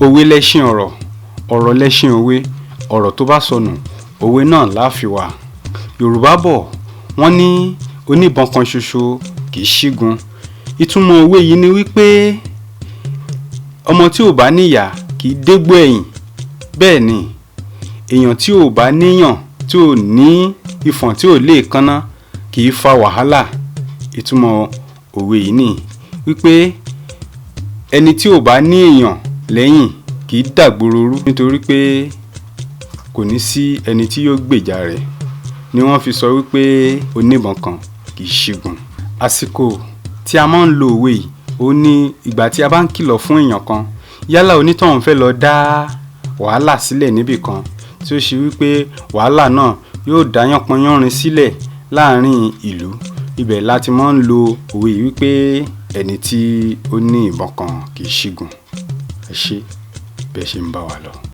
Òwe lẹṣin ọ̀rọ̀, ọ̀rọ̀ lẹṣin òwe, ọ̀rọ̀ tó bá sọnù, òwe náà la fi wá. Yorùbá bọ̀, wọ́n ní oníbọn kan ṣoṣo kì í ṣígun. Ìtumọ̀ òwe yìí ni wípé ọmọ tí ò bá níyàá kì í dégbò ẹ̀yìn. Bẹ́ẹ̀ ni èèyàn tí ò bá níyàn, tí ò ní ìfọ̀n, tí ò léèkánná, kì í fa wàhálà. Ìtumọ̀ òwe yìí ni wípé ẹni tí ò bá ní èèyàn lẹ́yìn kì í dàgbòrò rú, nítorí pé kò ní sí ẹni tí yóò gbèjà rẹ̀, ni wọ́n fi sọ wípé oníbọn kan kì í ṣígun. Àsìkò tí a máa ń lo òwe yìí, òun ní ìgbà tí a bá ń kìlọ̀ fún èèyàn kan, yálà onítọ̀hún fẹ́ lọ dá wàhálà sílẹ̀ níbì kan, tí ó ṣe wípé wàhálà náà yóò dá yánpọnyánrin sílẹ̀ láàrin ìlú. Ibẹ̀ la ti máa ń lo òwe yìí wípé ẹni tí ó ní ìbọn kan kì í ṣígun. Ẹ ṣé bí ẹ ṣe ń bá wa lọ.